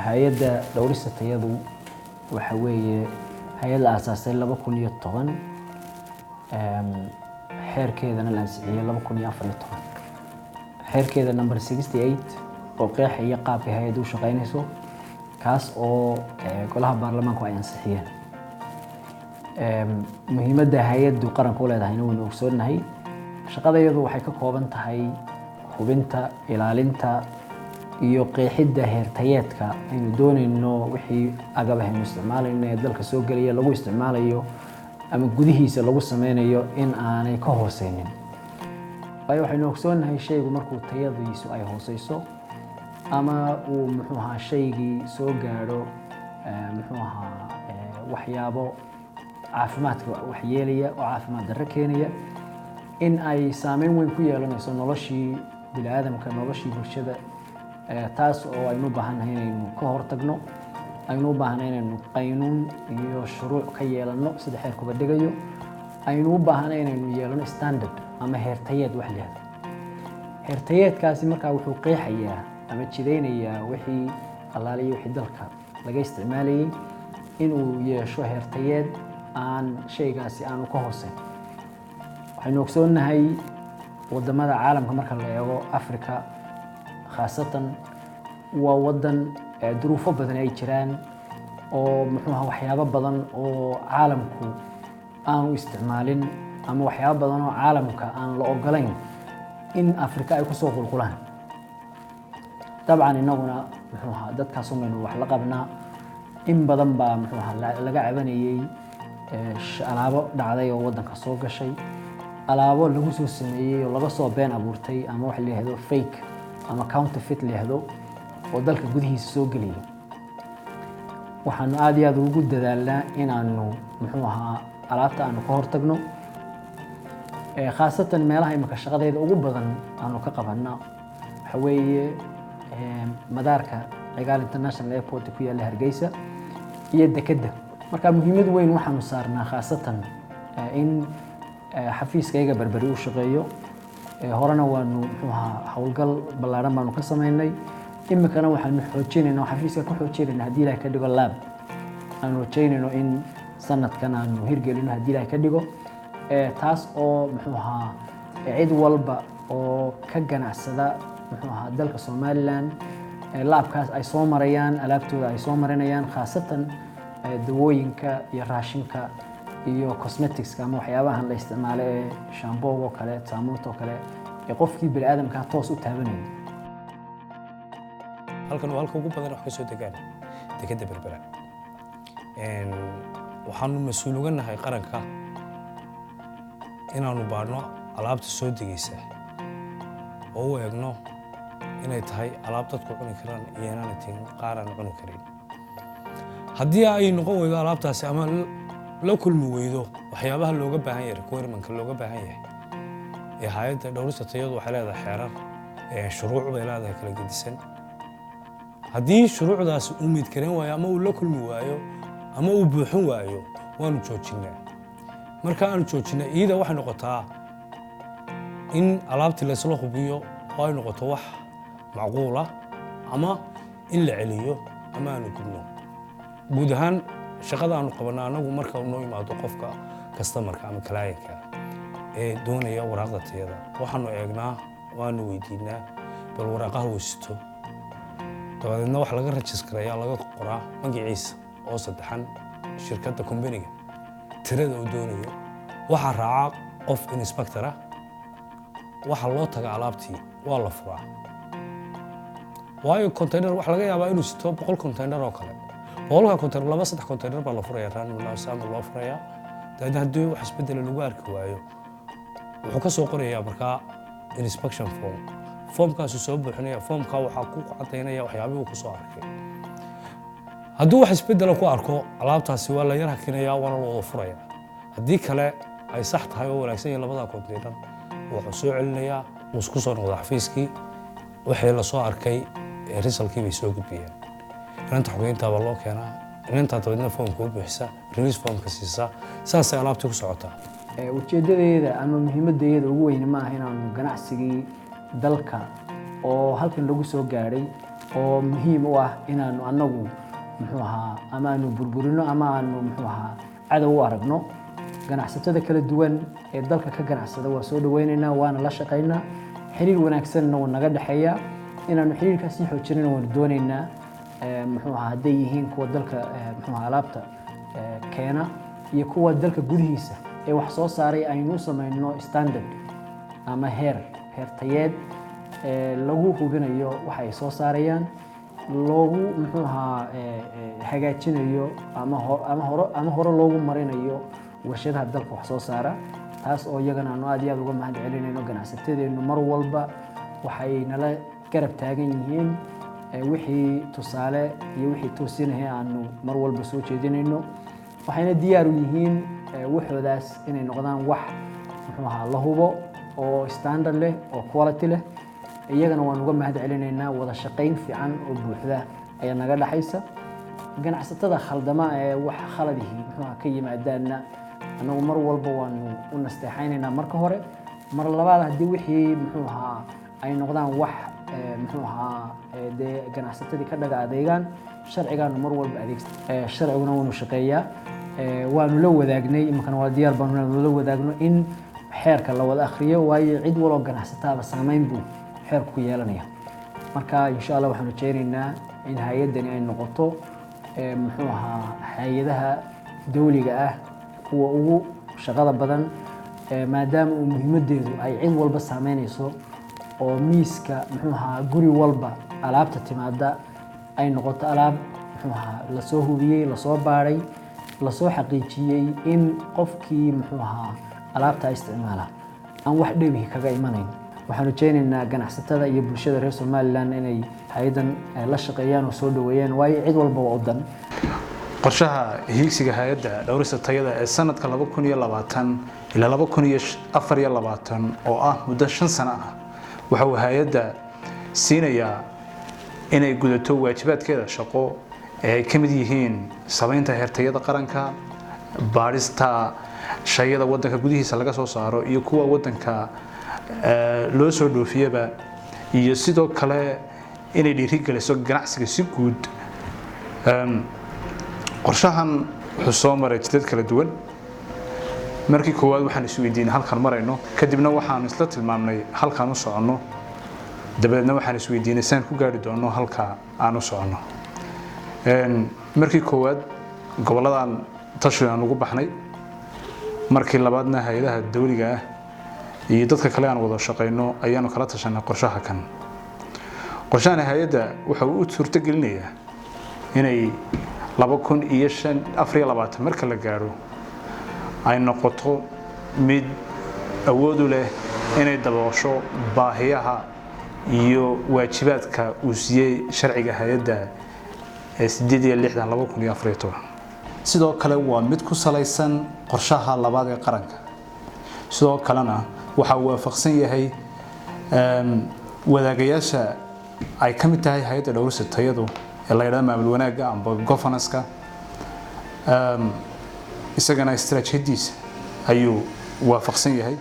Hay-adda dhowrista tayadu waxa weeye hay-ad la aasaasay 2010, xeerkeedana la ansixiyey 2014, xeerkeeda number 68 oo qeexaya qaabka hay-adda u shaqeynayso, kaas oo golaha baarlamaanku ay ansixiyeen. Muhiimadda hay-addu qaranka u leedahayna waynu ogsoonnahay. Shaqadayadu waxay ka kooban tahay hubinta, ilaalinta iyo qeexidda heertayeedka aynu doonayno wixii agab aynu isticmaalayno ee dalka soo gelaya, lagu isticmaalayo ama gudihiisa lagu sameynayo in aanay ka hooseynin, waayo waxaynu ogsoonnahay shaygu markuu tayadiisu ay hooseyso ama uu, muxuu ahaa, shaygii soo gaadho, muxuu ahaa, waxyaabo caafimaadka waxyeelaya oo caafimaad darro keenaya, in ay saameyn weyn ku yeelanayso noloshii bini aadamka, noloshii bulshada, taas oo aynu u baahannahay inaynu ka hortagno, aynu u baahannahay inaynu qaynuun iyo shuruuc ka yeelanno sida xeerkuba dhigayo, aynu u baahannahay inaynu yeelano standard ama heertayeed wax la yihahdo. Heertayeedkaasi markaa wuxuu qeexayaa ama jidaynayaa wixii allaaliyo wixii dalka laga isticmaalayay inuu yeesho heertayeed aan shaygaasi aanu ka hooseyn. Waxaynu ogsoonnahay wadamada caalamka marka la eego, Africa khaasatan waa wadan duruufo badan ay jiraan oo, muxuu ahaa, waxyaabo badan oo caalamku aanu isticmaalin ama waxyaabo badan oo caalamka aan la ogolayn in Afrika ay kusoo qulqulaan. Dabcan innaguna, muxuu ahaa, dadkaas umaynu wax la qabnaa. In badan baa, muxuu ahaa, laga cabanayey alaabo dhacday oo waddanka soo gashay, alaabo lagu soo sameeyey oo laga soo been abuurtay ama waxa la yihahdo fake ama counterfeit la yihahdo oo dalka gudihiisa soo geliyay. Waxaanu aada iyo aada ugu dadaalnaa inaanu, muxuu ahaa, alaabta aanu ka hortagno, khaasatan meelaha imika shaqadeeda ugu badan aanu ka qabanna waxa weeye madaarka Cigaal International Airport ku yaalla Hargeysa iyo dekedda. Marka muhiimad weyn waxaanu saarnaa khaasatan in xafiiskayga Berberi u shaqeeyo. Horena waanu, muxuu ahaa, howlgal ballaaran baanu ka sameynay. Imikana waxaanu xoojinayna oo xafiiska ku xoojinayna, haddii Ilahay ka dhigo, lab aanu rajaynayno in sanadkan aanu hirgelino, haddii Ilahay ka dhigo, taas oo, muxuu ahaa, cid walba oo ka ganacsada, muxuu ahaa, dalka Somaliland labkaas ay soo marayaan, alaabtooda ay soo marinayaan, khaasatan dawooyinka iyo raashinka iyo cosmeticska ama waxyaabahan la isticmaalo ee shampooga oo kale, saamuunta oo kale ee qofkii bini aadamkaa toos u taabanayay. Halkan waa halka ugu badan wax ka soo degaan, dekedda Berbera. Waxaanu mas-uul uga nahay qaranka inaanu baadhno alaabta soo degaysa oo u eegno inay tahay alaab dadku cuni karaan iyo inaanay tihin qaar aan cuni karin. Haddii ay noqon weydo alaabtaasi ama la kulmi weydo waxyaabaha looga baahan yahay, requirementka looga baahan yahay ee hay-adda dhowrista tayadu waxay leedahay xeerar, shuruuc bay leedahay kala gedisan. Haddii shuruucdaasi uu meet gareyn waayo ama uu la kulmi waayo ama uu buuxin waayo, waanu joojinaa. Marka aanu joojinay, iyada waxay noqotaa in alaabtii laysla hubiyo oo ay noqoto wax macquula ama in la celiyo ama aanu gudno. Guud ahaan shaqada aanu qabanno annagu, marka noo imaado qofka customerka ama clientka ee doonaya waraaqda tayada, waxaanu eegnaa, waanu weydiinaa bal waraaqaha uu sito. Dabadeedna waxa laga registeraya, laga qoraa magaciisa oo saddexan, shirkadda companyga, tirada uu doonayo. Waxaa raaca qof inspector ah. Waxaa loo taga alaabtii, waa la furaa, waayo container waxa laga yaabaa inuu sito 100 container oo kale. 100-ka container, laba saddex container baa la furaya, random sample loo furaya. Dabeedna haddii wax isbedela lagu arki waayo, wuxuu ka soo qorayaa markaa inspection form. Foomkaasuu soo buuxinaya. Foomka waxaa ku cadaynaya waxyaabihii uu ku soo arkay. Hadduu wax isbedela ku arko alaabtaasi, waa la yar hakinayaa, waana la wada furaya. Haddii kale ay sax tahay oo wanaagsan yahay labada container, wuxuu soo celinayaa, wuu isku soo noqdaa xafiiskii. Wixii la soo arkay resultkii bay soo gudbiyeen. Inanta xogeyntaa baa loo keenaa. Inantaa dabeedna foomka u buuxisa, release formka siisa. Saasay alaabtii ku socotaa. Ujeedadeeda ama muhiimadeeda ugu weyni ma aha inaanu ganacsigii dalka oo halkan lagu soo gaadhay. Oo muhiim u ah inaanu annagu, muxuu ahaa, ama aanu burburino ama aanu, muxuu ahaa, cadow u aragno. Ganacsatada kala duwan ee dalka ka ganacsada waa soo dhaweynaynaa, waana la shaqaynaa, xiriir wanaagsanna wuu naga dhexeeya. Inaanu xiriirkaas sii xoojinana waanu doonaynaa. Muxuu ahaa, hadday yihiin kuwa dalka, muxuu ahaa, alaabta keena iyo kuwa dalka gudihiisa ee wax soo saaray, aynu u samayno standard ama heer tayeed lagu hubinayo waxa ay soo saarayaan, loogu, muxuu ahaa, hagaajinayo ama hore loogu marinayo warshadaha dalka wax soo saara. Taas oo iyagana aanu aad iyo aad uga mahad celinayno. Ganacsatadeennu mar walba waxay nala garab taagan yihiin wixii tusaale iyo wixii toosinaya aanu mar walba soo jeedinayno, waxayna diyaar u yihiin waxoodaas inay noqdaan wax, muxuu ahaa, la hubo oo standard leh oo quality leh. Iyagana waan uga mahad celinaynaa. Wada shaqayn fiican oo buuxda ayaa naga dhaxaysa. Ganacsatada khaldama ee wax khaladihii, muxuu ahaa, ka yimaadaanna, annagu mar walba waanu u nasteexaynaynaa marka hore. Mar labaad, haddii wixii, muxuu ahaa, ay noqdaan wax, muxuu ahaa, dee ganacsatadii ka dhaga adeegaan, sharcigaanu mar walba adeeg, sharciguna waanu shaqeeyaa. Waanu la wadaagnay, iminkana waa diyaar baanu inaanu la wadaagno in xeerka la wada akhriyo, waayo cid waloo ganacsataaba saameyn buu xeerku ku yeelanaya. Marka insha Allah waxaan rajaynaynaa in hay-addani ay noqoto, muxuu ahaa, hay-adaha dawliga ah kuwa ugu shaqada badan, maadaama uu muhiimadeedu ay cid walba saameynayso oo miiska, muxuu ahaa, guri walba alaabta timaada ay noqoto alaab, muxuu ahaa, lasoo hubiyey, lasoo baadhay, lasoo xaqiijiyey in qofkii, muxuu ahaa, alaabta isticmaala aan wax dhebihi kaga imanayn. Waxaan rajaynaynaa ganacsatada iyo bulshada reer Somaliland inay hay-addan la shaqeeyaan oo soo dhaweeyaan, waayo cid walba waa u dan. Qorshaha hiigsiga hay-adda dhowrista tayada ee sanadka 2020 ilaa 2024, oo ah muddo 5 sano ah, waxa uu hay-adda siinayaa inay gudato waajibaadkeeda shaqo ee ay ka mid yihiin samaynta heertayada qaranka, baadhista shayada waddanka gudihiisa laga soo saaro iyo kuwa waddanka loo soo dhoofiyaba, iyo sidoo kale inay dhiirigeliso ganacsiga si guud. Qorshahan wuxuu soo maray jidad kala duwan. Markii koowaad waxaan isweydiinay halkaan marayno, kadibna waxaan isla tilmaamnay halkaan u soconno, dabadeedna waxaan isweydiinay saan ku gaari doonno halka aan u soconno. Markii koowaad gobolladan tashi aan ugu baxnay, markii labaadna hay-adaha dawliga ah iyo dadka kale aan wada shaqayno ayaanu kala tashanay qorshaha kan. Qorshahan hay-adda waxa uu u suurtogelinayaa inay 2024 marka la gaadho ay noqoto mid awood u leh inay daboosho baahiyaha iyo waajibaadka uu siiyey sharciga hay-adda ee 68/2014. Sidoo kale waa mid ku salaysan qorshaha labaad ee qaranka. Sidoo kalena waxa uu waafaqsan yahay wadaagayaasha ay ka mid tahay hay-adda dhowrista tayadu ee la yidhahdo maamul wanaagga amba governance-ka. Isagana istaraatiijiyadiisa ayuu waafaqsan yahay.